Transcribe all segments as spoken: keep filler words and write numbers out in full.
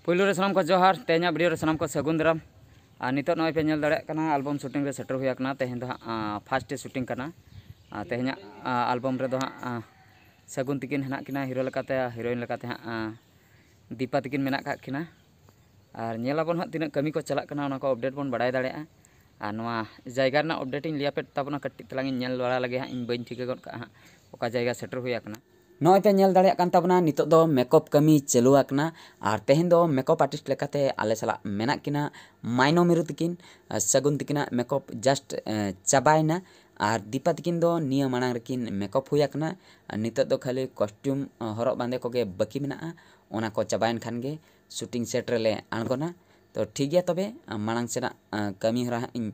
ᱯᱳᱭᱞᱳ ᱨᱮ ᱥᱟᱱᱟᱢ ᱠᱚ ᱡᱚᱦᱟᱨ, ᱛᱮᱦᱮᱧᱟᱜ ᱵᱷᱤᱰᱤᱭᱳ ᱨᱮ ᱥᱟᱱᱟᱢ ᱠᱚ ᱥᱟᱹᱜᱩᱱ ᱫᱟᱨᱟᱢ᱾ ᱟᱨ ᱱᱤᱛᱚᱜ ᱱᱚᱜᱼᱚᱭ ᱯᱮ ᱧᱮᱞ ᱫᱟᱲᱮᱭᱟᱜ ᱠᱟᱱᱟ, ᱟᱞᱵᱚᱢ ᱥᱩᱴᱤᱝ ᱨᱮ ᱥᱮᱴᱮᱨ ᱦᱩᱭ ᱟᱠᱟᱱᱟ᱾ ᱛᱮᱦᱮᱧ ᱫᱚ ᱦᱟᱸᱜ ᱯᱷᱟᱥᱴ ᱰᱮ ᱥᱩᱴᱤᱝ ᱠᱟᱱᱟ᱾ ᱟᱨ ᱛᱮᱦᱮᱧᱟᱜ ᱟᱞᱵᱚᱢ ᱨᱮᱫᱚ ᱦᱟᱸᱜ ᱥᱟᱹᱜᱩᱱ ᱛᱤᱠᱤᱱ ᱦᱮᱱᱟᱜ ᱠᱤᱱᱟ ᱦᱤᱨᱳ ᱞᱮᱠᱟᱛᱮ, ᱦᱤᱨᱳᱭᱤᱱ ᱞᱮᱠᱟᱛᱮ ᱦᱟᱸᱜ ᱫᱤᱯᱟ ᱛᱤᱠᱤᱱ ᱢᱮᱱᱟᱜ ᱠᱟᱜ ᱠᱤᱱᱟ᱾ ᱟᱨ ᱧᱮᱞ ᱟᱵᱚᱱ ᱦᱟᱸᱜ ᱛᱤᱱᱟᱹᱜ ᱠᱟᱹᱢᱤ ᱠᱚ ᱪᱟᱞᱟᱜ ᱠᱟᱱᱟ, ᱚᱱᱟ ᱠᱚ ᱟᱯᱰᱮᱴ ᱵᱚᱱ ᱵᱟᱲᱟᱭ ᱫᱟᱲᱮᱭᱟᱜᱼᱟ᱾ ᱟᱨ ᱱᱚᱣᱟ ᱡᱟᱭᱜᱟ ᱨᱮᱱᱟᱜ ᱟᱯᱰᱮᱴ ᱤᱧ ᱞᱟᱹᱭ ᱟᱯᱮ ᱛᱟᱵᱚᱱᱟ, ᱠᱟᱹᱴᱤᱡ ᱛᱟᱞᱟᱝ ᱤᱧ ᱧᱮᱞ ᱵᱟᱲᱟ ᱞᱮᱜᱮ ᱦᱟᱸᱜ, ᱤᱧ ᱵᱟᱹᱧ ᱴᱷᱤᱠᱟᱹ ᱜᱚᱫ ᱠᱟᱜᱼᱟ ᱦᱟᱸᱜ ᱚᱠᱟ ᱡᱟᱭᱜᱟ ᱥᱮᱴᱮᱨ ᱦᱩᱭ ᱟᱠᱟᱱᱟ᱾ ᱱᱚᱜᱼᱚᱭ ᱯᱮ ᱧᱮᱞ ᱫᱟᱲᱮᱭᱟᱜ ᱠᱟᱱ ᱛᱟᱵᱚᱱᱟ, ᱱᱤᱛᱚᱜ ᱫᱚ ᱢᱮᱠᱚᱯ ᱠᱟᱹᱢᱤ ᱪᱟᱹᱞᱩ ᱟᱠᱟᱱᱟ᱾ ᱟᱨ ᱛᱮᱦᱮᱧ ᱫᱚ ᱢᱮᱠᱚᱯ ᱟᱨᱴᱤᱥᱴ ᱞᱮᱠᱟᱛᱮ ᱟᱞᱮ ᱥᱟᱞᱟᱜ ᱢᱮᱱᱟᱜ ᱠᱤᱱᱟ ᱢᱟᱭᱱᱚ ᱢᱤᱨᱩ ᱛᱤᱠᱤᱱ᱾ ᱟᱨ ᱥᱟᱹᱜᱩᱱ ᱛᱤᱠᱤᱱᱟᱜ ᱢᱮᱠᱚᱯ ᱡᱟᱥᱴ ᱪᱟᱵᱟᱭᱮᱱᱟ᱾ ᱟᱨ ᱫᱤᱯᱟ ᱛᱤᱠᱤᱱ ᱫᱚ ᱱᱤᱭᱟᱹ ᱢᱟᱲᱟᱝ ᱨᱮᱠᱤᱱ ᱢᱮᱠᱚᱯ ᱦᱩᱭ ᱟᱠᱟᱱᱟ᱾ ᱟᱨ ᱱᱤᱛᱚᱜ ᱫᱚ ᱠᱷᱟᱹᱞᱤ ᱠᱚᱥᱴᱤᱭᱩᱢ ᱦᱚᱨᱚᱜ ᱵᱟᱸᱫᱮ ᱠᱚᱜᱮ ᱵᱟᱹᱠᱤ ᱢᱮᱱᱟᱜᱼᱟ᱾ ᱚᱱᱟ ᱠᱚ ᱪᱟᱵᱟᱭᱮᱱ ᱠᱷᱟᱱ ᱜᱮ ᱥᱩᱴᱤᱝ ᱥᱮᱴ ᱨᱮᱞᱮ ᱟᱬᱜᱚᱱᱟ᱾ ᱛᱚ ᱴᱷᱤᱠ ᱜᱮᱭᱟ, ᱛᱚᱵᱮ ᱢᱟᱲᱟᱝ ᱥᱮᱱᱟᱜ ᱠᱟᱹᱢᱤ ᱦᱚᱨᱟ ᱦᱟᱸᱜ ᱤᱧ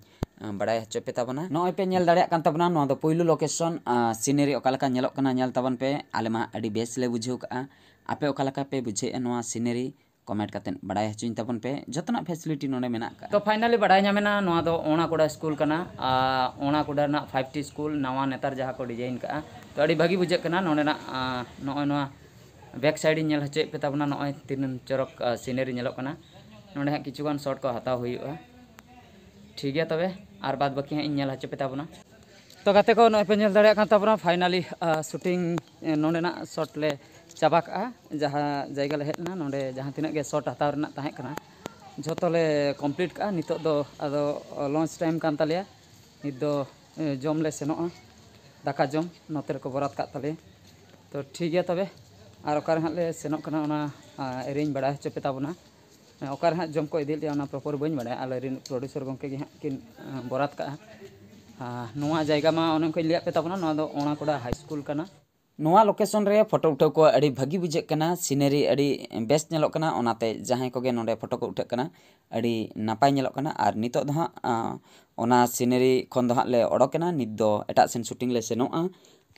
ᱵᱟᱲᱟᱭ ᱦᱚᱪᱚ ᱯᱮ ᱛᱟᱵᱚᱱᱟ᱾ ᱱᱚᱜᱼᱚᱭ ᱯᱮ ᱧᱮᱞ ᱫᱟᱲᱮᱭᱟᱜ ᱠᱟᱱ ᱛᱟᱵᱚᱱᱟ, ᱱᱚᱣᱟ ᱫᱚ ᱯᱩᱭᱞᱩ ᱞᱳᱠᱮᱥᱚᱱ᱾ ᱥᱤᱱᱮᱨᱤ ᱚᱠᱟ ᱞᱮᱠᱟ ᱧᱮᱞᱚᱜ ᱠᱟᱱᱟ, ᱧᱮᱞ ᱛᱟᱵᱚᱱ ᱯᱮ᱾ ᱟᱞᱮ ᱢᱟ ᱟᱹᱰᱤ ᱵᱮᱥ ᱞᱮ ᱵᱩᱡᱷᱟᱹᱣ ᱠᱟᱜᱼᱟ᱾ ᱟᱯᱮ ᱚᱠᱟ ᱞᱮᱠᱟ ᱯᱮ ᱵᱩᱡᱷᱟᱹᱣᱮᱫᱼᱟ ᱱᱚᱣᱟ ᱥᱤᱱᱮᱨᱤ? ᱠᱚᱢᱮᱱᱴ ᱠᱟᱛᱮᱫ ᱵᱟᱲᱟᱭ ᱦᱚᱪᱚᱧ ᱛᱟᱵᱚᱱ ᱯᱮ᱾ ᱡᱚᱛᱚᱱᱟᱜ ᱯᱷᱮᱥᱤᱞᱤᱴᱤ ᱱᱚᱰᱮ ᱢᱮᱱᱟᱜ ᱠᱟᱜᱼᱟ᱾ ᱛᱚ ᱯᱷᱟᱭᱱᱟᱞᱤ ᱵᱟᱲᱟᱭ ᱧᱟᱢᱮᱱᱟ, ᱱᱚᱣᱟ ᱫᱚ ᱚᱱᱟᱠᱚᱰᱟ ᱥᱠᱩᱞ ᱠᱟᱱᱟ᱾ ᱟᱨ ᱚᱱᱟᱠᱚᱰᱟ ᱨᱮᱱᱟᱜ ᱯᱷᱟᱭᱤᱵᱷ ᱴᱤ ᱥᱠᱩᱞ ᱱᱟᱣᱟ ᱱᱮᱛᱟᱨ ᱡᱟᱦᱟᱸ ᱠᱚ ᱰᱤᱡᱟᱭᱤᱱ ᱠᱟᱜᱼᱟ, ᱛᱚ ᱟᱹᱰᱤ ᱵᱷᱟᱹᱜᱤ ᱵᱩᱡᱷᱟᱹᱜ ᱠᱟᱱᱟ ᱱᱚᱰᱮᱱᱟᱜ᱾ ᱟᱨ ᱱᱚᱜᱼᱚᱭ ᱱᱚᱣᱟ ᱵᱮᱠ ᱥᱟᱭᱤᱰ ᱤᱧ ᱧᱮᱞ ᱦᱚᱪᱚᱭᱮᱫ ᱯᱮ ᱛᱟᱵᱚᱱᱟ, ᱱᱚᱜᱼᱚᱭ ᱛᱤᱱᱟᱹᱜ ᱪᱚᱨᱚᱠ ᱥᱤᱱᱮᱨᱤ ᱧᱮᱞᱚᱜ ᱠᱟᱱᱟ᱾ ᱱᱚᱰᱮ ᱦᱟᱸᱜ ᱠᱤᱪᱷᱩᱜᱟᱱ ᱥᱚᱴ ᱠᱚ ᱦᱟᱛᱟᱣ ᱦᱩᱭᱩᱜᱼᱟ᱾ ᱴᱷᱤᱠ ᱜᱮᱭᱟ, ᱛᱚᱵᱮ ᱟᱨ ᱵᱟᱫ ᱵᱟᱹᱠᱤ ᱦᱟᱸᱜ ᱤᱧ ᱧᱮᱞ ᱦᱚᱪᱚ ᱯᱮ ᱛᱟᱵᱚᱱᱟ᱾ ᱛᱚ ᱜᱟᱛᱮ ᱠᱚ, ᱱᱚᱜᱼᱚᱭ ᱯᱮ ᱧᱮᱞ ᱫᱟᱲᱮᱭᱟᱜ ᱠᱟᱱ ᱛᱟᱵᱚᱱᱟ, ᱯᱷᱟᱭᱱᱟᱞᱤ ᱥᱩᱴᱤᱝ ᱱᱚᱰᱮᱱᱟᱜ ᱥᱚᱴ ᱞᱮ ᱪᱟᱵᱟ ᱠᱟᱜᱼᱟ᱾ ᱡᱟᱦᱟᱸ ᱡᱟᱭᱜᱟ ᱞᱮ ᱦᱮᱡ ᱞᱮᱱᱟ, ᱱᱚᱰᱮ ᱡᱟᱦᱟᱸ ᱛᱤᱱᱟᱹᱜ ᱜᱮ ᱥᱚᱴ ᱦᱟᱛᱟᱣ ᱨᱮᱱᱟᱜ ᱛᱟᱦᱮᱸ ᱠᱟᱱᱟ, ᱡᱷᱚᱛᱚ ᱞᱮ ᱠᱚᱢᱯᱞᱤᱴ ᱠᱟᱜᱼᱟ᱾ ᱱᱤᱛᱚᱜ ᱫᱚ ᱟᱫᱚ ᱞᱚᱧᱪ ᱴᱟᱭᱤᱢ ᱠᱟᱱ ᱛᱟᱞᱮᱭᱟ᱾ ᱱᱤᱛ ᱫᱚ ᱮ, ᱡᱚᱢ ᱞᱮ ᱥᱮᱱᱚᱜᱼᱟ, ᱫᱟᱠᱟ ᱡᱚᱢ᱾ ᱱᱚᱛᱮ ᱨᱮᱠᱚ ᱵᱚᱨᱟᱛ ᱠᱟᱜ ᱛᱟᱞᱮᱭᱟ᱾ ᱛᱚ ᱴᱷᱤᱠ ᱜᱮᱭᱟ, ᱛᱚᱵᱮ ᱟᱨ ᱚᱠᱟᱨᱮ ᱦᱟᱸᱜ ᱞᱮ ᱥᱮᱱᱚᱜ ᱠᱟᱱᱟ, ᱚᱱᱟ ᱮᱨᱤᱭᱟᱧ ᱵᱟᱲᱟᱭ ᱦᱚᱪᱚ ᱯᱮ ᱛᱟᱵᱚᱱᱟ᱾ ᱚᱠᱟ ᱨᱮ ᱦᱟᱸᱜ ᱡᱚᱢ ᱠᱚ ᱤᱫᱤᱭᱮᱫ ᱞᱮᱭᱟ, ᱚᱱᱟ ᱯᱨᱚᱯᱚᱨ ᱵᱟᱹᱧ ᱵᱟᱲᱟᱭᱟ᱾ ᱟᱞᱮ ᱨᱮᱱ ᱯᱨᱚᱰᱭᱩᱥᱚᱨ ᱜᱚᱢᱠᱮ ᱜᱮ ᱦᱟᱸᱜ ᱠᱤᱱ ᱵᱚᱨᱟᱛ ᱠᱟᱜᱼᱟ᱾ ᱟᱨ ᱱᱚᱣᱟ ᱡᱟᱭᱜᱟ ᱢᱟ ᱚᱱᱮ ᱚᱱᱠᱟᱧ ᱞᱟᱹᱭᱟᱫ ᱯᱮ ᱛᱟᱵᱚᱱᱟ, ᱱᱚᱣᱟ ᱫᱚ ᱚᱱᱟᱠᱚᱰᱟ ᱦᱟᱭ ᱥᱠᱩᱞ ᱠᱟᱱᱟ᱾ ᱱᱚᱣᱟ ᱞᱳᱠᱮᱥᱚᱱ ᱨᱮ ᱯᱷᱳᱴᱳ ᱩᱴᱷᱟᱹᱣ ᱠᱚ ᱟᱹᱰᱤ ᱵᱷᱟᱹᱜᱤ ᱵᱩᱡᱷᱟᱹᱜ ᱠᱟᱱᱟ, ᱥᱤᱱᱟᱨᱤ ᱟᱹᱰᱤ ᱵᱮᱥ ᱧᱮᱞᱚᱜ ᱠᱟᱱᱟ, ᱚᱱᱟᱛᱮ ᱡᱟᱦᱟᱸᱭ ᱠᱚᱜᱮ ᱱᱚᱰᱮ ᱯᱷᱳᱴᱳ ᱠᱚ ᱩᱴᱷᱟᱹᱜ ᱠᱟᱱᱟ, ᱟᱹᱰᱤ ᱱᱟᱯᱟᱭ ᱧᱮᱞᱚᱜ ᱠᱟᱱᱟ᱾ ᱟᱨ ᱱᱤᱛᱚᱜ ᱫᱚ ᱦᱟᱸᱜ ᱚᱱᱟ ᱥᱤᱱᱟᱨᱤ ᱠᱷᱚᱱ ᱫᱚ ᱦᱟᱸᱜ ᱞᱮ ᱚᱰᱚᱠ ᱮᱱᱟ, ᱱᱤᱛ ᱫᱚ ᱮᱴᱟᱜ ᱥᱮᱱ ᱥᱩᱴᱤᱝ ᱞᱮ ᱥᱮᱱᱚᱜᱼᱟ᱾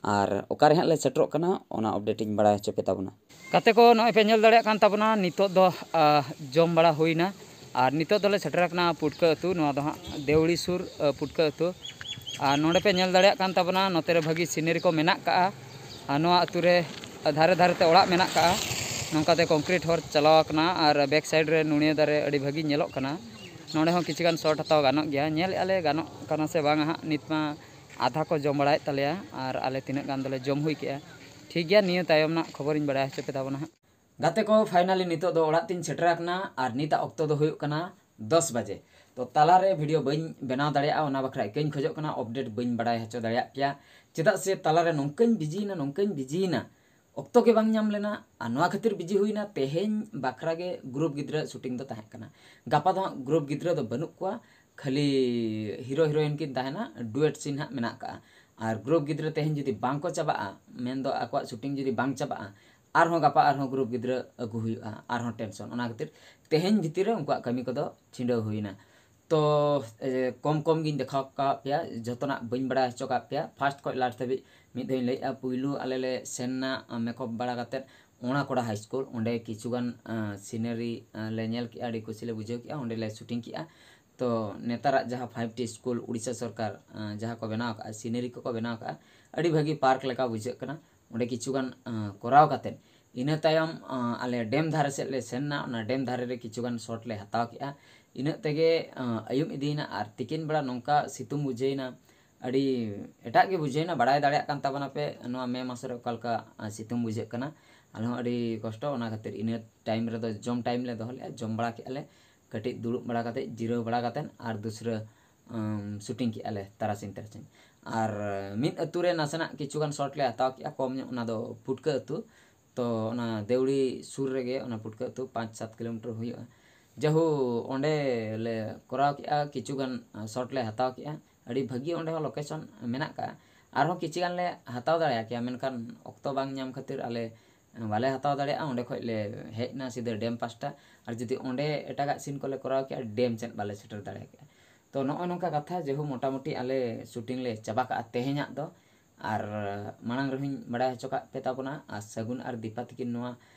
ᱟᱨ ᱚᱠᱟᱨᱮ ᱦᱟᱸᱜ ᱞᱮ ᱥᱮᱴᱮᱨᱚᱜ ᱠᱟᱱᱟ, ᱚᱱᱟ ᱟᱯᱰᱮᱴ ᱤᱧ ᱵᱟᱲᱟᱭ ᱦᱚᱪᱚ ᱯᱮ ᱛᱟᱵᱚᱱᱟ᱾ ᱜᱟᱛᱮ ᱠᱚ, ᱱᱚᱜᱼᱚᱭ ᱯᱮ ᱧᱮᱞ ᱫᱟᱲᱮᱭᱟᱜ ᱠᱟᱱ ᱛᱟᱵᱚᱱᱟ, ᱱᱤᱛᱚᱜ ᱫᱚ ᱡᱚᱢ ᱵᱟᱲᱟ ᱦᱩᱭᱱᱟ᱾ ᱟᱨ ᱱᱤᱛᱚᱜ ᱫᱚᱞᱮ ᱥᱮᱴᱮᱨ ᱟᱠᱟᱱᱟ ᱯᱩᱴᱠᱟᱹ ᱟᱹᱛᱩ᱾ ᱱᱚᱣᱟ ᱫᱚ ᱦᱟᱸᱜ ᱫᱮᱣᱲᱤ ᱥᱩᱨ ᱯᱩᱴᱠᱟᱹ ᱟᱹᱛᱩ᱾ ᱟᱨ ᱱᱚᱰᱮ ᱯᱮ ᱧᱮᱞ ᱫᱟᱲᱮᱭᱟᱜ ᱠᱟᱱ ᱛᱟᱵᱚᱱᱟ, ᱱᱚᱛᱮ ᱨᱮ ᱵᱷᱟᱹᱜᱤ ᱥᱤᱱᱟᱨᱤ ᱠᱚ ᱢᱮᱱᱟᱜ ᱠᱟᱜᱼᱟ᱾ ᱟᱨ ᱱᱚᱣᱟ ᱟᱹᱛᱩ ᱨᱮ ᱫᱷᱟᱨᱮ ᱫᱷᱟᱨᱮ ᱛᱮ ᱚᱲᱟᱜ ᱢᱮᱱᱟᱜ ᱠᱟᱜᱼᱟ᱾ ᱱᱚᱝᱠᱟᱛᱮ ᱠᱚᱝᱠᱨᱤᱴ ᱦᱚᱨ ᱪᱟᱞᱟᱣ ᱟᱠᱟᱱᱟ ᱟᱨ ᱵᱮᱠ ᱥᱟᱭᱤᱰ ᱨᱮ ᱱᱩᱲᱤᱭᱟᱹ ᱫᱟᱨᱮ ᱟᱹᱰᱤ ᱵᱷᱟᱹᱜᱤ ᱧᱮᱞᱚᱜ ᱠᱟᱱᱟ᱾ ᱱᱚᱸᱰᱮ ᱦᱚᱸ ᱠᱤᱪᱷᱩ ᱜᱟᱱ ᱥᱚᱴ ᱦᱟᱛᱟᱣ ᱜᱟᱱᱚᱜ ᱜᱮᱭᱟ᱾ ᱧᱮᱞᱮᱫᱼᱟ ᱞᱮ ᱜᱟᱱᱚᱜ ᱠᱟᱱᱟ ᱥᱮ ᱵᱟᱝ ᱦᱟᱸᱜ᱾ ᱱᱤᱛ ᱢᱟ ᱟᱫᱷᱟ ᱠᱚ ᱡᱚᱢ ᱵᱟᱲᱟᱭᱮᱫ ᱛᱟᱞᱮᱭᱟ ᱟᱨ ᱟᱞᱮ ᱛᱤᱱᱟᱹᱜ ᱜᱟᱱ ᱫᱚᱞᱮ ᱡᱚᱢ ᱦᱩᱭ ᱠᱮᱜᱼᱟ᱾ ᱴᱷᱤᱠ ᱜᱮᱭᱟ, ᱱᱤᱭᱟᱹ ᱛᱟᱭᱚᱢ ᱨᱮᱱᱟᱜ ᱠᱷᱚᱵᱚᱨᱤᱧ ᱵᱟᱲᱟᱭ ᱦᱚᱪᱚ ᱯᱮ ᱛᱟᱵᱚᱱᱟ ᱦᱟᱸᱜ᱾ ᱜᱟᱛᱮ ᱠᱚ, finally ᱱᱤᱛᱚᱜ ᱫᱚ ᱚᱲᱟᱜ ᱛᱤᱧ ᱥᱮᱴᱮᱨ ᱟᱠᱟᱱᱟ ᱟᱨ ᱱᱤᱛᱟᱜ ᱚᱠᱛᱚ ᱫᱚ ᱦᱩᱭᱩᱜ ᱠᱟᱱᱟ ᱫᱚᱥ ᱵᱟᱡᱮ᱾ ᱛᱚ ᱛᱟᱞᱟᱨᱮ ᱵᱷᱤᱰᱤᱭᱳ ᱵᱟᱹᱧ ᱵᱮᱱᱟᱣ ᱫᱟᱲᱮᱭᱟᱜᱼᱟ, ᱚᱱᱟ ᱵᱟᱠᱷᱨᱟ ᱤᱠᱟᱹᱧ ᱠᱷᱚᱡᱚᱜ ᱠᱟᱱᱟ, ᱟᱯᱰᱮᱴ ᱵᱟᱹᱧ ᱵᱟᱲᱟᱭ ᱦᱚᱪᱚ ᱫᱟᱲᱮᱭᱟᱜ ᱯᱮᱭᱟ᱾ ᱪᱮᱫᱟᱜ ᱥᱮ ᱛᱟᱞᱟᱨᱮ ᱱᱚᱝᱠᱟᱧ ᱵᱤᱡᱤᱭᱮᱱᱟ, ᱱᱚᱝᱠᱟᱧ ᱵᱤᱡᱤᱭᱮᱱᱟ, ᱚᱠᱛᱚ ᱜᱮ ᱵᱟᱝ ᱧᱟᱢ ᱞᱮᱱᱟ᱾ ᱟᱨ ᱱᱚᱣᱟ ᱠᱷᱟᱹᱛᱤᱨ ᱵᱤᱡᱤ ᱦᱩᱭᱱᱟ, ᱛᱮᱦᱮᱧ ᱵᱟᱠᱷᱨᱟ ᱜᱮ ᱜᱨᱩᱯ ᱜᱤᱫᱽᱨᱟᱹ ᱥᱩᱴᱤᱝ ᱫᱚ ᱛᱟᱦᱮᱸ ᱠᱟᱱᱟ᱾ ᱜᱟᱯᱟ ᱫᱚ ᱦᱟᱸᱜ ᱜᱨᱩᱯ ᱜᱤᱫᱽᱨᱟᱹ ᱫᱚ ᱵᱟᱹᱱᱩᱜ ᱠᱚᱣᱟ, ᱠᱷᱟᱹᱞᱤ ᱦᱤᱨᱳ ᱦᱤᱨᱳᱭᱤᱱ ᱠᱤᱱ ᱛᱟᱦᱮᱱᱟ, ᱰᱩᱭᱮᱴ ᱥᱤᱱ ᱦᱟᱸᱜ ᱢᱮᱱᱟᱜ ᱠᱟᱜᱼᱟ᱾ ᱟᱨ ᱜᱨᱩᱯ ᱜᱤᱫᱽᱨᱟᱹ ᱛᱮᱦᱮᱧ ᱡᱩᱫᱤ ᱵᱟᱝ ᱠᱚ ᱪᱟᱵᱟᱜᱼᱟ, ᱢᱮᱱᱫᱚ ᱟᱠᱚᱣᱟᱜ ᱥᱩᱴᱤᱝ ᱡᱩᱫᱤ ᱵᱟᱝ ᱪᱟᱵᱟᱜᱼᱟ, ᱟᱨᱦᱚᱸ ᱜᱟᱯᱟ ᱟᱨᱦᱚᱸ ᱜᱨᱩᱯ ᱜᱤᱫᱽᱨᱟᱹ ᱟᱹᱜᱩ ᱦᱩᱭᱩᱜᱼᱟ, ᱟᱨᱦᱚᱸ ᱴᱮᱱᱥᱚᱱ᱾ ᱚᱱᱟ ᱠᱷᱟᱹᱛᱤᱨ ᱛᱮᱦᱮᱧ ᱵᱷᱤᱛᱤᱨ ᱨᱮ ᱩᱱᱠᱩᱣᱟᱜ ᱠᱟᱹᱢᱤ ᱠᱚᱫᱚ ᱪᱷᱤᱰᱟᱹᱣ ᱦᱩᱭᱱᱟ᱾ ᱛᱚ ᱮ, ᱠᱚᱢ ᱠᱚᱢ ᱜᱤᱧ ᱫᱮᱠᱷᱟᱣ ᱟᱠᱟᱫ ᱯᱮᱭᱟ, ᱡᱚᱛᱚᱱᱟᱜ ᱵᱟᱹᱧ ᱵᱟᱲᱟᱭ ᱦᱚᱪᱚ ᱠᱟᱜ ᱯᱮᱭᱟ᱾ ᱯᱷᱟᱥᱴ ᱠᱷᱚᱱ ᱞᱟᱥᱴ ᱫᱷᱟᱹᱵᱤᱡ ᱢᱤᱫ ᱫᱷᱟᱣ ᱤᱧ ᱞᱟᱹᱭᱮᱫᱼᱟ, ᱯᱩᱭᱞᱩ ᱟᱞᱮ ᱞᱮ ᱥᱮᱱ ᱱᱟ ᱢᱮᱠᱚᱯ ᱵᱟᱲᱟ ᱠᱟᱛᱮᱫ ᱚᱱᱟᱠᱚᱲᱟ ᱦᱟᱭ ᱥᱠᱩᱞ᱾ ᱚᱸᱰᱮ ᱠᱤᱪᱷᱩᱜᱟᱱ ᱥᱤᱱᱟᱨᱤ ᱞᱮ ᱧᱮᱞ ᱠᱮᱜᱼᱟ, ᱟᱹᱰᱤ ᱠᱩᱥᱤ ᱞᱮ ᱵᱩᱡᱷᱟᱹᱣ ᱠᱮᱜᱼᱟ, ᱚᱸᱰᱮ ᱞᱮ ᱥᱩᱴᱤᱝ ᱠᱮᱜᱼᱟ᱾ ᱛᱚ ᱱᱮᱛᱟᱨᱟᱜ ᱡᱟᱦᱟᱸ ᱯᱷᱟᱭᱤᱵᱷ ᱴᱤ ᱥᱠᱩᱞ ᱩᱲᱤᱥᱥᱟ ᱥᱚᱨᱠᱟᱨ ᱟᱸ, ᱡᱟᱦᱟᱸ ᱠᱚ ᱵᱮᱱᱟᱣ ᱟᱠᱟᱫᱼᱟ, ᱥᱤᱱᱟᱨᱤ ᱠᱚᱠᱚ ᱵᱮᱱᱟᱣ ᱟᱠᱟᱫᱼᱟ, ᱟᱹᱰᱤ ᱵᱷᱟᱹᱜᱤ ᱯᱟᱨᱠ ᱞᱮᱠᱟ ᱵᱩᱡᱷᱟᱹᱜ ᱠᱟᱱᱟ᱾ ᱚᱸᱰᱮ ᱠᱤᱪᱷᱩᱜᱟᱱ ᱟᱸ, ᱠᱚᱨᱟᱣ ᱠᱟᱛᱮᱫ ᱤᱱᱟᱹ ᱛᱟᱭᱚᱢ ᱟᱸ, ᱟᱞᱮ ᱰᱮᱢ ᱫᱷᱟᱨᱮ ᱥᱮᱫ ᱞᱮ ᱥᱮᱱ ᱮᱱᱟ᱾ ᱚᱱᱟ ᱰᱮᱢ ᱫᱷᱟᱨᱮ ᱨᱮ ᱠᱤᱪᱷᱩᱜᱟᱱ ᱥᱚᱴ ᱞᱮ ᱦᱟᱛᱟᱣ ᱠᱮᱜᱼᱟ᱾ ᱤᱱᱟᱹᱜ ᱛᱮᱜᱮ ᱟᱸ, ᱟᱹᱭᱩᱵ ᱤᱫᱤᱭᱮᱱᱟ ᱟᱨ ᱛᱤᱠᱤᱱ ᱵᱮᱲᱟ ᱱᱚᱝᱠᱟ ᱥᱤᱛᱩᱝ ᱵᱩᱡᱷᱟᱹᱣᱮᱱᱟ, ᱟᱹᱰᱤ ᱮᱴᱟᱜ ᱜᱮ ᱵᱩᱡᱷᱟᱹᱣᱮᱱᱟ᱾ ᱵᱟᱲᱟᱭ ᱫᱟᱲᱮᱭᱟᱜ ᱠᱟᱱ ᱛᱟᱵᱚᱱᱟᱯᱮ ᱱᱚᱣᱟ ᱢᱮ ᱢᱟᱥ ᱨᱮ ᱚᱠᱟ ᱞᱮᱠᱟ ᱟᱸ, ᱥᱤᱛᱩᱝ ᱵᱩᱡᱷᱟᱹᱜ ᱠᱟᱱᱟ᱾ ᱟᱞᱮ ᱦᱚᱸ ᱟᱹᱰᱤ ᱠᱚᱥᱴᱚ, ᱚᱱᱟ ᱠᱷᱟᱹᱛᱤᱨ ᱤᱱᱟᱹ ᱴᱟᱭᱤᱢ ᱨᱮᱫᱚ ᱡᱚᱢ ᱴᱟᱭᱤᱢ ᱞᱮ ᱫᱚᱦᱚ ᱞᱮᱜᱼᱟ, ᱡᱚᱢ ᱵᱟᱲᱟ ᱠᱮᱜᱼᱟ ᱞᱮ, ᱠᱟᱹᱴᱤᱡ ᱫᱩᱲᱩᱵ ᱵᱟᱲᱟ ᱠᱟᱛᱮᱫ, ᱡᱤᱨᱟᱹᱣ ᱵᱟᱲᱟ ᱠᱟᱛᱮᱫ ᱟᱨ ᱫᱩᱥᱨᱟᱹ ᱟᱢ, ᱥᱩᱴᱤᱝ ᱠᱮᱜᱼᱟ ᱞᱮ ᱛᱟᱨᱟᱥᱤᱧ ᱛᱟᱨᱟᱥᱤᱧ᱾ ᱟᱨ ᱢᱤᱫ ᱟᱹᱛᱩ ᱨᱮ ᱱᱟᱥᱮᱱᱟᱜ ᱠᱤᱪᱷᱩᱜᱟᱱ ᱥᱚᱴ ᱞᱮ ᱦᱟᱛᱟᱣ ᱠᱮᱜᱼᱟ, ᱠᱚᱢ ᱧᱚᱜ, ᱚᱱᱟ ᱫᱚ ᱯᱩᱴᱠᱟᱹ ᱟᱹᱛᱩ᱾ ᱛᱚ ᱚᱱᱟ ᱫᱮᱣᱲᱤ ᱥᱩᱨ ᱨᱮᱜᱮ ᱚᱱᱟ ᱯᱩᱴᱠᱟᱹ ᱟᱹᱛᱩ ᱯᱟᱸᱪ ᱥᱟᱛ ᱠᱤᱞᱳᱢᱤᱴᱟᱨ ᱦᱩᱭᱩᱜᱼᱟ᱾ ᱡᱟᱦᱳ, ᱚᱸᱰᱮ ᱞᱮ ᱠᱚᱨᱟᱣ ᱠᱮᱜᱼᱟ, ᱠᱤᱪᱷᱩᱜᱟᱱ ᱥᱚᱴ ᱞᱮ ᱦᱟᱛᱟᱣ ᱠᱮᱜᱼᱟ᱾ ᱟᱹᱰᱤ ᱵᱷᱟᱹᱜᱤ ᱚᱸᱰᱮ ᱦᱚᱸ ᱞᱳᱠᱮᱥᱚᱱ ᱢᱮᱱᱟᱜ ᱠᱟᱜᱼᱟ᱾ ᱟᱨᱦᱚᱸ ᱠᱤᱪᱷᱩ ᱜᱟᱱ ᱞᱮ ᱦᱟᱛᱟᱣ ᱫᱟᱲᱮᱭᱟᱜ ᱠᱮᱭᱟ, ᱢᱮᱱᱠᱷᱟᱱ ᱚᱠᱛᱚ ᱵᱟᱝ ᱧᱟᱢ ᱠᱷᱟᱹᱛᱤᱨ ᱟᱞᱮ ᱵᱟᱞᱮ ᱦᱟᱛᱟᱣ ᱫᱟᱲᱮᱭᱟᱜᱼᱟ᱾ ᱚᱸᱰᱮ ᱠᱷᱚᱡ ᱞᱮ ᱦᱮᱡ ᱮᱱᱟ ᱥᱤᱫᱷᱟᱹ ᱰᱮᱢ ᱯᱟᱥᱴᱟ᱾ ᱟᱨ ᱡᱩᱫᱤ ᱚᱸᱰᱮ ᱮᱴᱟᱜᱟᱜ ᱥᱤᱱ ᱠᱚᱞᱮ ᱠᱚᱨᱟᱣ ᱠᱮᱭᱟ, ᱰᱮᱢ ᱥᱮᱫ ᱵᱟᱞᱮ ᱥᱮᱴᱮᱨ ᱫᱟᱲᱮ ᱠᱮᱭᱟ᱾ ᱛᱚ ᱱᱚᱜᱼᱚᱭ ᱱᱚᱝᱠᱟ ᱠᱟᱛᱷᱟ᱾ ᱡᱮᱦᱳ, ᱢᱚᱴᱟᱢᱩᱴᱤ ᱟᱞᱮ ᱥᱩᱴᱤᱝ ᱞᱮ ᱪᱟᱵᱟ ᱠᱟᱜᱼᱟ ᱛᱮᱦᱮᱧᱟᱜ ᱫᱚ᱾ ᱟᱨ ᱢᱟᱲᱟᱝ ᱨᱮᱦᱚᱸᱧ ᱵᱟᱲᱟᱭ ᱦᱚᱪᱚ ᱠᱟᱜ ᱯᱮ ᱛᱟᱵᱚᱱᱟ, ᱟᱨ ᱥᱟᱹᱜᱩᱱ ᱟᱨ ᱫᱤᱯᱟ ᱛᱤᱠᱤᱱ ᱱᱚᱣᱟ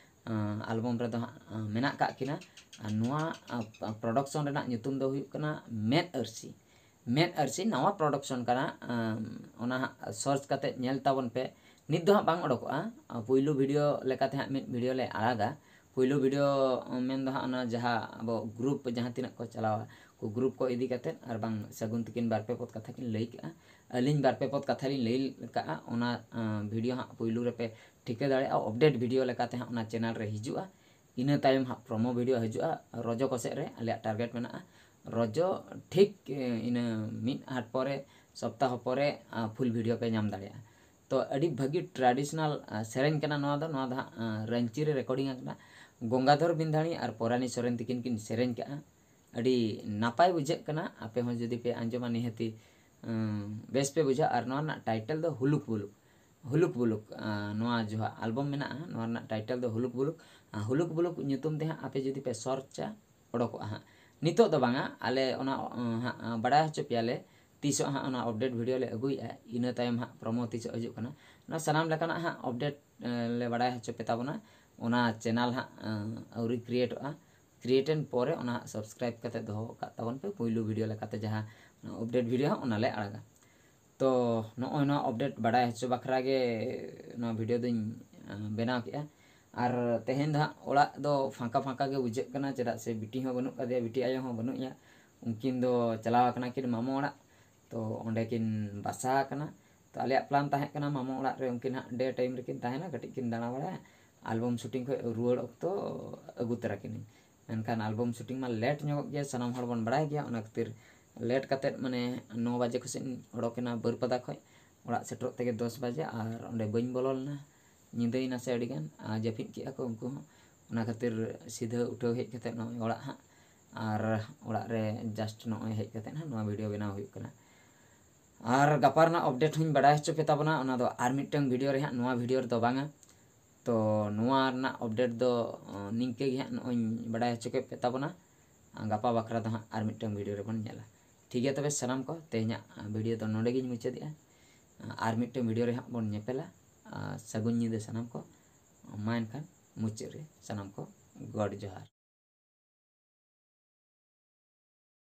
ᱟᱸ, ᱟᱞᱵᱚᱢ ᱨᱮᱫᱚ ᱦᱟᱸᱜ ᱟᱸ, ᱢᱮᱱᱟᱜ ᱠᱟᱜ ᱠᱤᱱᱟ᱾ ᱟᱨ ᱱᱚᱣᱟ ᱟᱸ, ᱯᱨᱚᱰᱟᱠᱥᱚᱱ ᱨᱮᱱᱟᱜ ᱧᱩᱛᱩᱢ ᱫᱚ ᱦᱩᱭᱩᱜ ᱠᱟᱱᱟ ᱢᱮᱫ ᱟᱹᱨᱥᱤ᱾ ᱢᱮᱫ ᱟᱹᱨᱥᱤ ᱱᱟᱣᱟ ᱯᱨᱚᱰᱟᱠᱥᱚᱱ ᱠᱟᱱᱟ᱾ ᱟᱸ, ᱚᱱᱟ ᱦᱟᱸᱜ ᱥᱟᱨᱪ ᱠᱟᱛᱮᱫ ᱧᱮᱞ ᱛᱟᱵᱚᱱ ᱯᱮ᱾ ᱱᱤᱛ ᱫᱚ ᱦᱟᱸᱜ ᱵᱟᱝ ᱚᱰᱚᱠᱚᱜᱼᱟ᱾ ᱯᱩᱭᱞᱩ ᱵᱷᱤᱰᱤᱭᱳ ᱞᱮᱠᱟᱛᱮ ᱦᱟᱸᱜ ᱢᱤᱫ ᱵᱷᱤᱰᱤᱭᱳ ᱞᱮ ᱟᱲᱟᱜᱟ᱾ ᱯᱩᱭᱞᱩ ᱵᱷᱤᱰᱤᱭᱳ ᱢᱮᱱ ᱫᱚ ᱦᱟᱸᱜ ᱚᱱᱟ ᱡᱟᱦᱟᱸ ᱟᱵᱚ ᱜᱨᱩᱯ ᱡᱟᱦᱟᱸ ᱛᱤᱱᱟᱹᱜ ᱠᱚ ᱪᱟᱞᱟᱣᱟ, ᱩᱱᱠᱩ ᱜᱨᱩᱯ ᱠᱚ ᱤᱫᱤ ᱠᱟᱛᱮᱫ ᱟᱨ ᱵᱟᱝ ᱥᱟᱹᱜᱩᱱ ᱛᱤᱠᱤᱱ ᱵᱟᱨ ᱯᱮ ᱯᱚᱫ ᱠᱟᱛᱷᱟ ᱠᱤᱱ ᱞᱟᱹᱭ ᱠᱟᱜᱼᱟ᱾ ᱟᱹᱞᱤᱧ ᱵᱟᱨ ᱯᱮ ᱯᱚᱫ ᱠᱟᱛᱷᱟ ᱞᱤᱧ ᱞᱟᱹᱭ ᱠᱟᱜᱼᱟ, ᱚᱱᱟ ᱵᱷᱤᱰᱤᱭᱳ ᱦᱟᱸᱜ ᱯᱩᱭᱞᱩ ᱨᱮᱯᱮ ᱴᱷᱤᱠᱟᱹ ᱫᱟᱲᱮᱭᱟᱜᱼᱟ᱾ ᱟᱯᱰᱮᱴ ᱵᱷᱤᱰᱤᱭᱳ ᱞᱮᱠᱟᱛᱮ ᱦᱟᱸᱜ ᱚᱱᱟ ᱪᱮᱱᱮᱞ ᱨᱮ ᱦᱤᱡᱩᱜᱼᱟ᱾ ᱤᱱᱟᱹ ᱛᱟᱭᱚᱢ ᱦᱟᱸᱜ ᱯᱨᱳᱢᱳ ᱵᱷᱤᱰᱤᱭᱳ ᱦᱤᱡᱩᱜᱼᱟ᱾ ᱨᱚᱡᱚ ᱠᱚᱥᱮᱫ ᱨᱮ ᱟᱞᱮᱭᱟᱜ ᱴᱟᱨᱜᱮᱴ ᱢᱮᱱᱟᱜᱼᱟ᱾ ᱨᱚᱡᱚ ᱴᱷᱤᱠ ᱤᱱᱟᱹ ᱢᱤᱫ ᱦᱟᱴ ᱯᱚᱨᱮ, ᱥᱚᱯᱛᱟᱦᱚ ᱯᱚᱨᱮ ᱯᱷᱩᱞ ᱵᱷᱤᱰᱤᱭᱳ ᱯᱮ ᱧᱟᱢ ᱫᱟᱲᱮᱭᱟᱜᱼᱟ᱾ ᱛᱚ ᱟᱹᱰᱤ ᱵᱷᱟᱹᱜᱤ ᱴᱨᱟᱰᱤᱥᱚᱱᱟᱞ ᱥᱮᱨᱮᱧ ᱠᱟᱱᱟ ᱱᱚᱣᱟ ᱫᱚ᱾ ᱱᱚᱣᱟ ᱫᱚ ᱦᱟᱸᱜ ᱨᱟᱺᱪᱤ ᱨᱮ ᱨᱮᱠᱚᱨᱰᱤᱝ ᱟᱠᱟᱱᱟ᱾ ᱜᱚᱝᱜᱟᱫᱷᱚᱨ ᱵᱤᱱᱫᱷᱟᱱᱤ ᱟᱨ ᱯᱚᱨᱟᱱᱤ ᱥᱚᱨᱮᱱ ᱛᱤᱠᱤᱱ ᱠᱤᱱ ᱥᱮᱨᱮᱧ ᱠᱟᱜᱼᱟ᱾ ᱟᱹᱰᱤ ᱱᱟᱯᱟᱭ ᱵᱩᱡᱷᱟᱹᱜ ᱠᱟᱱᱟ᱾ ᱟᱯᱮ ᱦᱚᱸ ᱡᱩᱫᱤ ᱯᱮ ᱟᱸᱡᱚᱢᱟ, ᱱᱤᱦᱟᱹᱛᱤ ᱵᱮᱥ ᱯᱮ ᱵᱩᱡᱷᱟᱹᱣᱟ᱾ ᱟᱨ ᱱᱚᱣᱟ ᱨᱮᱱᱟᱜ ᱴᱟᱭᱴᱮᱞ ᱫᱚ ᱦᱩᱞᱩᱠ ᱵᱩᱞᱩᱠ᱾ ᱦᱩᱞᱩᱠ ᱵᱩᱞᱩᱠ ᱱᱚᱣᱟ ᱡᱟᱦᱟᱸ ᱟᱞᱵᱚᱢ ᱢᱮᱱᱟᱜᱼᱟ, ᱱᱚᱣᱟ ᱨᱮᱱᱟᱜ ᱴᱟᱭᱴᱮᱞ ᱫᱚ ᱦᱩᱞᱩᱠ ᱵᱩᱞᱩᱠ᱾ ᱦᱩᱞᱩᱠ ᱵᱩᱞᱩᱠ ᱧᱩᱛᱩᱢ ᱛᱮ ᱦᱟᱸᱜ ᱟᱯᱮ ᱡᱩᱫᱤ ᱯᱮ ᱥᱟᱨᱪᱟ, ᱚᱰᱚᱠᱚᱜᱼᱟ ᱦᱟᱸᱜ᱾ ᱱᱤᱛᱚᱜ ᱫᱚ ᱵᱟᱝᱟ, ᱟᱞᱮ ᱚᱱᱟ ᱦᱟᱸᱜ ᱵᱟᱲᱟᱭ ᱦᱚᱪᱚ ᱯᱮᱭᱟᱞᱮ ᱛᱤᱥᱚᱜ ᱦᱟᱸᱜ ᱚᱱᱟ ᱟᱯᱰᱮᱴ ᱵᱷᱤᱰᱤᱭᱳ ᱞᱮ ᱟᱹᱜᱩᱭᱮᱫᱼᱟ᱾ ᱤᱱᱟᱹ ᱛᱟᱭᱚᱢ ᱦᱟᱸᱜ ᱯᱨᱳᱢᱳ ᱛᱤᱥᱚᱜ ᱦᱤᱡᱩᱜ ᱠᱟᱱᱟ, ᱚᱱᱟ ᱥᱟᱱᱟᱢ ᱞᱮᱠᱟᱱᱟᱜ ᱦᱟᱸᱜ ᱟᱯᱰᱮᱴ ᱞᱮ ᱵᱟᱲᱟᱭ ᱦᱚᱪᱚ ᱯᱮ ᱛᱟᱵᱚᱱᱟ᱾ ᱚᱱᱟ ᱪᱮᱱᱮᱞ ᱦᱟᱸᱜ ᱟᱹᱣᱨᱤ ᱠᱨᱤᱭᱮᱴᱚᱜᱼᱟ᱾ ᱠᱨᱤᱭᱮᱴ ᱮᱱ ᱯᱚᱨᱮ ᱚᱱᱟ ᱦᱟᱸᱜ ᱥᱟᱵᱥᱠᱨᱟᱭᱤᱵ ᱠᱟᱛᱮ ᱫᱚᱦᱚ ᱠᱟᱜ ᱛᱟᱵᱚᱱ ᱯᱮ᱾ ᱯᱩᱭᱞᱩ ᱵᱷᱤᱰᱤᱭᱳ ᱞᱮᱠᱟᱛᱮ ᱡᱟᱦᱟᱸ ᱟᱯᱰᱮᱴ ᱵᱷᱤᱰᱤᱭᱳ ᱦᱟᱸᱜ ᱚᱱᱟᱞᱮ ᱟᱲᱟᱜᱟ᱾ ᱛᱚ ᱱᱚᱜᱼᱚᱭ ᱱᱚᱣᱟ ᱟᱯᱰᱮᱴ ᱵᱟᱲᱟᱭ ᱦᱚᱪᱚ ᱵᱟᱠᱷᱨᱟ ᱜᱮ ᱱᱚᱣᱟ ᱵᱷᱤᱰᱤᱭᱳ ᱫᱚᱧ ᱵᱮᱱᱟᱣ ᱠᱮᱜᱼᱟ᱾ ᱟᱨ ᱛᱮᱦᱮᱧ ᱫᱚ ᱦᱟᱸᱜ ᱚᱲᱟᱜ ᱫᱚ ᱯᱷᱟᱸᱠᱟ ᱯᱷᱟᱸᱠᱟ ᱜᱮ ᱵᱩᱡᱷᱟᱹᱜ ᱠᱟᱱᱟ, ᱪᱮᱫᱟᱜ ᱥᱮ ᱵᱤᱴᱤ ᱦᱚᱸ ᱵᱟᱹᱱᱩᱜ ᱠᱟᱫᱮᱭᱟ, ᱵᱤᱴᱤ ᱟᱭᱳ ᱦᱚᱸ ᱵᱟᱹᱱᱩᱜ ᱮᱭᱟ᱾ ᱩᱱᱠᱤᱱ ᱫᱚ ᱪᱟᱞᱟᱣ ᱟᱠᱟᱱᱟ ᱠᱤᱱ ᱢᱟᱢᱚ ᱚᱲᱟᱜ᱾ ᱛᱚ ᱚᱸᱰᱮ ᱠᱤᱱ ᱵᱟᱥᱟ ᱟᱠᱟᱱᱟ᱾ ᱛᱚ ᱟᱞᱮᱭᱟᱜ ᱯᱞᱟᱱ ᱛᱟᱦᱮᱸ ᱠᱟᱱᱟ ᱢᱟᱢᱚ ᱚᱲᱟᱜ ᱨᱮ ᱩᱱᱠᱤᱱ ᱦᱟᱸᱜ ᱰᱮ ᱴᱟᱭᱤᱢ ᱨᱮᱠᱤᱱ ᱛᱟᱦᱮᱱᱟ, ᱠᱟᱹᱴᱤᱡ ᱠᱤᱱ ᱫᱟᱬᱟ ᱵᱟᱲᱟᱭᱟ᱾ ᱟᱞᱵᱚᱢ ᱥᱩᱴᱤᱝ ᱠᱷᱚᱱ ᱨᱩᱣᱟᱹᱲ ᱚᱠᱛᱚ ᱟᱹᱜᱩ ᱛᱚᱨᱟ ᱠᱤᱱᱟᱹᱧ᱾ ᱢᱮᱱᱠᱷᱟᱱ ᱟᱞᱵᱚᱢ ᱥᱩᱴᱤᱝ ᱢᱟ ᱞᱮᱴ ᱧᱚᱜᱚᱜ ᱜᱮᱭᱟ, ᱥᱟᱱᱟᱢ ᱦᱚᱲ ᱵᱚᱱ ᱵᱟᱲᱟᱭ ᱜᱮᱭᱟ᱾ ᱚᱱᱟ ᱠᱷᱟᱹᱛᱤᱨ ᱞᱮᱴ ᱠᱟᱛᱮᱫ ᱢᱟᱱᱮ ᱱᱚ ᱵᱟᱡᱮ ᱠᱚᱥᱮᱫ ᱤᱧ ᱚᱰᱚᱠᱮᱱᱟ ᱵᱟᱹᱨᱯᱟᱫᱟ ᱠᱷᱚᱱ᱾ ᱚᱲᱟᱜ ᱥᱮᱴᱮᱨᱚᱜ ᱛᱮᱜᱮ ᱫᱚᱥ ᱵᱟᱡᱮ, ᱟᱨ ᱚᱸᱰᱮ ᱵᱟᱹᱧ ᱵᱚᱞᱚ ᱞᱮᱱᱟ᱾ ᱧᱤᱫᱟᱹᱭᱮᱱᱟ ᱥᱮ ᱟᱹᱰᱤᱜᱟᱱ, ᱟᱨ ᱡᱟᱹᱯᱤᱫ ᱠᱮᱜᱼᱟ ᱠᱚ ᱩᱱᱠᱩ ᱦᱚᱸ᱾ ᱚᱱᱟ ᱠᱷᱟᱹᱛᱤᱨ ᱥᱤᱫᱷᱟᱹ ᱩᱴᱷᱟᱹᱣ ᱦᱮᱡ ᱠᱟᱛᱮᱫ ᱱᱚᱜᱼᱚᱭ ᱚᱲᱟᱜ ᱦᱟᱸᱜ, ᱟᱨ ᱚᱲᱟᱜ ᱨᱮ ᱡᱟᱥᱴ ᱱᱚᱜᱼᱚᱭ ᱦᱮᱡ ᱠᱟᱛᱮᱫ ᱦᱟᱸᱜ ᱱᱚᱣᱟ ᱵᱷᱤᱰᱤᱭᱳ ᱵᱮᱱᱟᱣ ᱦᱩᱭᱩᱜ ᱠᱟᱱᱟ᱾ ᱟᱨ ᱜᱟᱯᱟ ᱨᱮᱱᱟᱜ ᱟᱯᱰᱮᱴ ᱦᱚᱸᱧ ᱵᱟᱲᱟᱭ ᱦᱚᱪᱚ ᱯᱮ ᱛᱟᱵᱚᱱᱟ, ᱚᱱᱟ ᱫᱚ ᱟᱨ ᱢᱤᱫᱴᱟᱝ ᱵᱷᱤᱰᱤᱭᱳ ᱨᱮ ᱦᱟᱸᱜ, ᱱᱚᱣᱟ ᱵᱷᱤᱰᱤᱭᱳ ᱨᱮᱫᱚ ᱵᱟᱝᱟ᱾ ᱛᱚ ᱱᱚᱣᱟ ᱨᱮᱱᱟᱜ ᱟᱯᱰᱮᱴ ᱫᱚ ᱱᱤᱝᱠᱟᱹ ᱜᱮ ᱦᱟᱸᱜ ᱱᱚᱜᱼᱚᱭ ᱤᱧ ᱵᱟᱲᱟᱭ ᱦᱚᱪᱚ ᱠᱮᱫ ᱯᱮ ᱛᱟᱵᱚᱱᱟ᱾ ᱜᱟᱯᱟ ᱵᱟᱠᱷᱨᱟ ᱫᱚ ᱦᱟᱸᱜ ᱟᱨ ᱢᱤᱫᱴᱟᱝ ᱵᱷᱤᱰᱤᱭᱳ ᱨᱮᱵᱚᱱ ᱧᱮᱞᱟ᱾ ᱴᱷᱤᱠ ᱜᱮᱭᱟ, ᱛᱚᱵᱮ ᱥᱟᱱᱟᱢ ᱠᱚ ᱛᱮᱦᱮᱧᱟᱜ ᱵᱷᱤᱰᱤᱭᱳ ᱫᱚ ᱱᱚᱰᱮ ᱜᱤᱧ ᱢᱩᱪᱟᱹᱫᱮᱜᱼᱟ᱾ ᱟᱨ ᱢᱤᱫᱴᱟᱝ ᱵᱷᱤᱰᱤᱭᱳ ᱨᱮ ᱦᱟᱸᱜ ᱵᱚᱱ ᱧᱮᱯᱮᱞᱟ᱾ ᱥᱟᱹᱜᱩᱱ ᱧᱤᱫᱟᱹ ᱥᱟᱱᱟᱢ ᱠᱚ᱾ ᱢᱟ ᱮᱱᱠᱷᱟᱱ ᱢᱩᱪᱟᱹᱫ ᱨᱮ ᱥᱟᱱᱟᱢ ᱠᱚ ᱜᱚᱰ ᱡᱚᱦᱟᱨ᱾